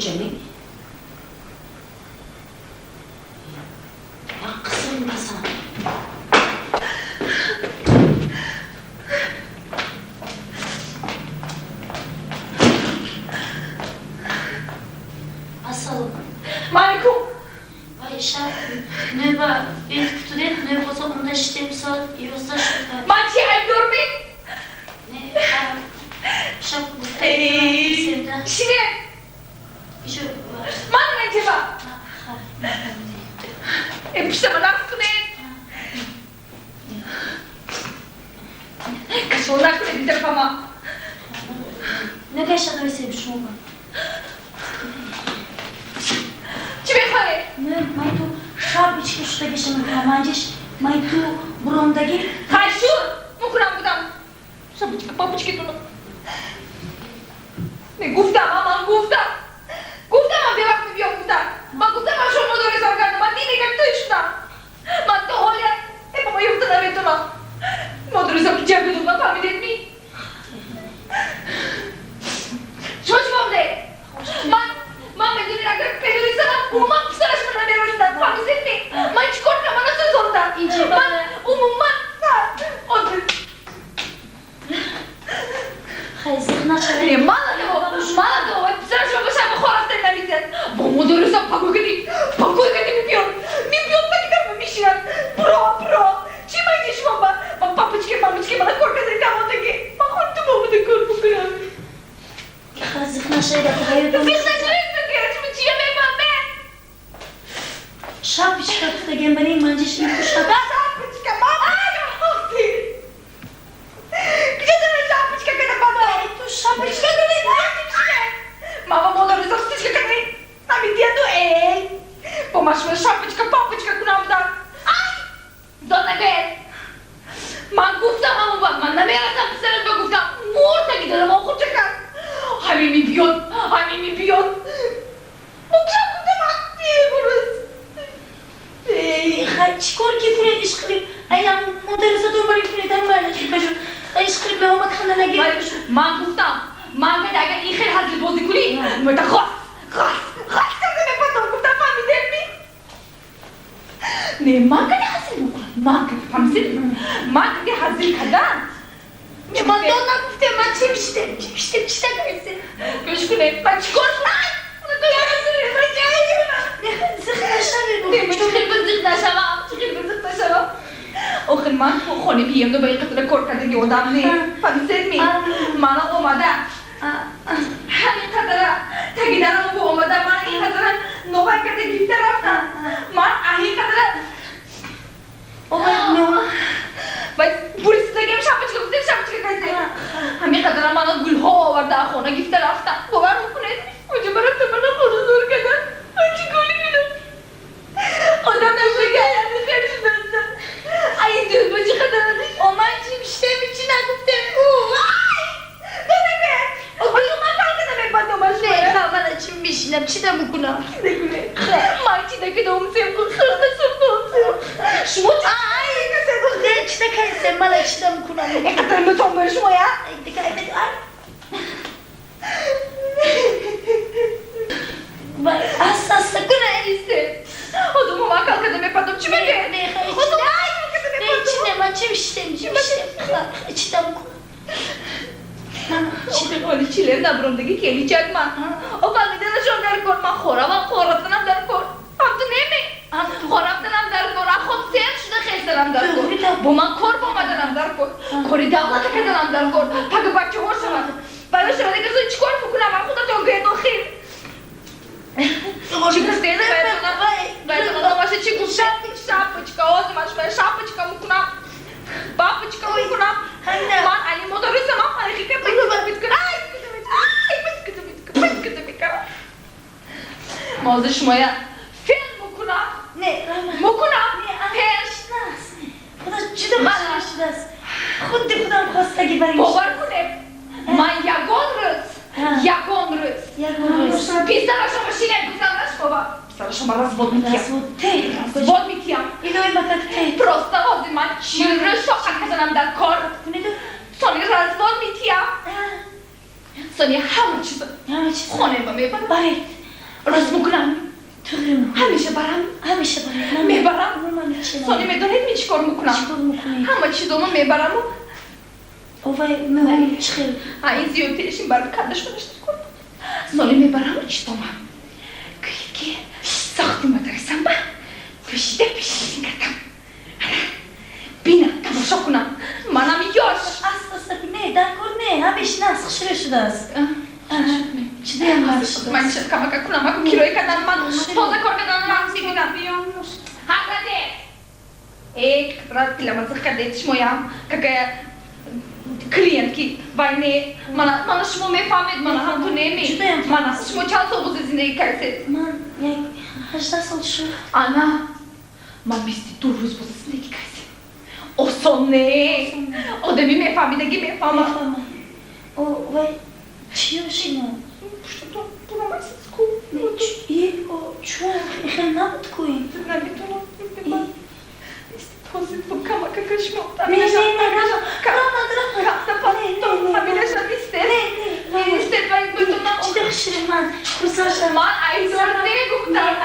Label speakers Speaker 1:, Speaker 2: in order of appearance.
Speaker 1: инҷами? Як қисм пасан. Ассалом.
Speaker 2: Маликум.
Speaker 1: Вай, шаб нӯба бет кутудед, нӯбоза унда шитем соат 11 шуд.
Speaker 2: Ман чи айбдор ме?
Speaker 1: Не, шаб гуфта севда.
Speaker 2: Шине.
Speaker 1: Ишо.
Speaker 2: Ман менчеба. Пиштама нақс кунед. Кашол накунед ин тарафама.
Speaker 1: Нагайша нависем шумо.
Speaker 2: Чӣ мехоҳед?
Speaker 1: Не, май ту шаб ичка шудагиша мекунам, манҷиш май ту буромдаги.
Speaker 2: Хай шуд, мукунам будам. Шапочка, папочки туно. Не гуфтам, а ман гуфтам. Гуфтам, ман бевақт мебиём гуфтам. Ман гуфтам, ман шумо доресам кардам, ман динекам туй шудам. Ман то ҳолия э баба ёфта наметонам. Модарисам ки ҷаб дод, ман фаҳмидед ми? Шумо чӣ фаҳмидед? Ман медонед, агар медонистам, умуман писараш ман намерасидам, фаҳмидед ми? Ман чӣ кор кунам, мана сӯзондам. Ман умуман ҳозир.
Speaker 1: Хай, зиқ нашавед.
Speaker 2: Не, мало того, мало того, писараш ма бошам хор рафта намедиҳад. Бо модарисам пагоҳ кади, пагоҳ кади мебиёд. Мебиёд таги дар мешинад. Буро, буро. Чӣ майди шумо ба? Ба папочки, мамочки мана кор кардани тамодаги. Ман худ ту бобуда кор бикунам.
Speaker 1: Хай, зиқ нашавед, ака ҳаётон.
Speaker 2: Зиқ нашавед, ака, шумо чия мефаҳмед?
Speaker 1: Шаб ичка гуфтагем, бари манҷиш ин ту шаб.
Speaker 2: Шапочка, мама, ҳозир. Где ты шапочка, когда падала?
Speaker 1: Ту шапочка.
Speaker 2: Что ты Мама модарисам стичка кади. Намедиҳаду эй. Бо машма шапочка, папочка кунам дар. Ай! Дод нагӯед. Ман гуфтам ҳамон вақт, ман намерасам писарат ба гуфтам. Муртаги дарам охурча кард. Ҳамин мебиёд, ҳамин мебиёд. Мукшам гуфтам, бегурӯз. Эй.
Speaker 1: Хай, чӣ кор ки кунед ишқилиб? Ай, ам модарисатон бари кунед, ам майлаш бикажу. Ай, ишқилиб меомад ханда нагиред.
Speaker 2: Ман гуфтам, ман гуфт агар ин хел ҳазли бозӣ кунӣ, мета хос, хос, хос карда мепатам гуфтам, фаҳмидед ми? Не, ман кади ҳазил мекунам, ман кади, фаҳмидед? Ман кади ҳазил кардан.
Speaker 1: Не, ман дод нагуфтем, ман чӣ биштем, чӣ биштем, чӣ нагӯестем?
Speaker 2: Гӯш кунед, ман чӣ кор кунам?
Speaker 1: Не, зиқ нашавед.
Speaker 2: Не, ман чӣ хел ба зиқ нашавам, чӣ хел ба зиқ нашавам? Охир ман хони биемду ба ин қадра кор кардаги одам не, фаҳмидед ми? Мана омада ҳамин қадара таги дарам бо омада, ман ин қадара нохай карда гифта рафтам. Ман аҳин қадара вай бурисидагиам шапочка гуфтем, шапочка кардем. Ҳамин қадара мана гулҳо оварда хона гифта рафтам. Бовар мекунед? Оҷа марафта мана хона зор кардан. Ман чӣ коре кунам? Одам нашага аями хел шудастам. Ай, дӯст бо чӣ қадара?
Speaker 1: О, ман чӣ биштем, чӣ нагуфтем?
Speaker 2: Ай! Донагӯед. Ман фарқа намепадомаш.
Speaker 1: Не, ха, мана чӣ мешинам, чӣ намекунам?
Speaker 2: Ман чӣ накардам, хӯрда сӯхтам. Шумо чӣ?
Speaker 1: Ай, не, чӣ накардем, мана чӣ намекунам?
Speaker 2: Ин қадар мутон бори шумо я?
Speaker 1: Ай, вай, аста аста кунед.
Speaker 2: Исте. Одам ма калкада мепадом, чӣ мегӯед?
Speaker 1: Не, хай,
Speaker 2: Одам ай калкада
Speaker 1: не,
Speaker 2: мепадом.
Speaker 1: чӣ не, ман чӣ биштем, чӣ биштем? Ха, чӣ намекунам?
Speaker 2: Охир ҳоли чилем набуромдаги келичак ман. О фаҳмиданашон дар кор, ман хоравам, хорафтанам дар кор. Ҳамту неме? Хорафтанам дар кор, ахоб сер шуда хестанам дар кор. Бо ман кор бомаданам дар кор. Кори давлата карданам дар кор. Пага бачаҳо шавад. Баъда шавад, агар чӣ кор бикунам, ман худатон гӯед охир. Чӣ гуфтед? Баъдона маша чӣ гуфт? Шапочка, ҳозир ман шумо шапочка мекунам. Бабочка мекунам. Ман али модарисам, ман ҳақиқа бит. Ай, ай, бит. Ма ҳозир шумоя фен мекунам.
Speaker 1: Не, Рама.
Speaker 2: Мекунам.
Speaker 1: Не,
Speaker 2: Фен.
Speaker 1: шудааст. Худо ҷудо шудааст. Худи худам хостагӣ бари.
Speaker 2: Бовар кунед, ман ягон рӯз, ягон рӯз
Speaker 1: Ягон рӯз.
Speaker 2: писарашама шинед гуфтам баба. Писарашама развод метиҳам.
Speaker 1: Развод те.
Speaker 2: Развод метиҳам.
Speaker 1: Илоҳи макак те.
Speaker 2: Просто ҳозир ман 40 рӯз тоқат казанам дар кор.
Speaker 1: Кунеду.
Speaker 2: Сони развод метиҳам. Сони ҳама чизо
Speaker 1: Ҳама чиз.
Speaker 2: хонема мебарам.
Speaker 1: Баред.
Speaker 2: Рост мекунам.
Speaker 1: Туғри мекунӣ.
Speaker 2: Ҳамеша барам.
Speaker 1: Ҳамеша барам.
Speaker 2: Мебарам.
Speaker 1: Ман чӣ
Speaker 2: Сони медонед, ми чӣ кор мекунам?
Speaker 1: Чӣ кор мекунӣ?
Speaker 2: Ҳама чизомо мебараму.
Speaker 1: Овай меҳмон чӣ хел?
Speaker 2: А ин зиёдтиришин бар кардашонаш кор. Сони мебараму чизома. Гӯед, ки сохти мадрасам ба пӯшида пешин кардам. Бина, тамошо кунам. Манам ёш.
Speaker 1: Аста аста, не, дар кор не, ҳамеш нас хушрӯ шудааст. Чидаям шудааст.
Speaker 2: Ман чӣ камака кунам, аку кироя кардан, ман тоза кор кардан, ман мебинам. Ҳазрате! Э, дилама зиқ кардед шумоям. Какая клиентки вай не. Мана шумо мефаҳмед, мана ҳам ту неми.
Speaker 1: Ҷудоям.
Speaker 2: Мана шумо чанд сол бозе зиндагӣ кардед?
Speaker 1: Ман як 18 сол шуд.
Speaker 2: Ана, ман 22 рӯз бозе зиндагӣ кардем. Осон не. Одами мефаҳмидагӣ мефаҳмад.
Speaker 1: Мефаҳмам. О, вай чиё шумо? И, о, чун хел набуд ку ин?
Speaker 2: Наметонам.
Speaker 1: Не, не, не, рамад, рамад. Не, не, не. Не, не, чида хушрӯ, ман хурсанд шудам.
Speaker 2: Ман айзор не гуфтам.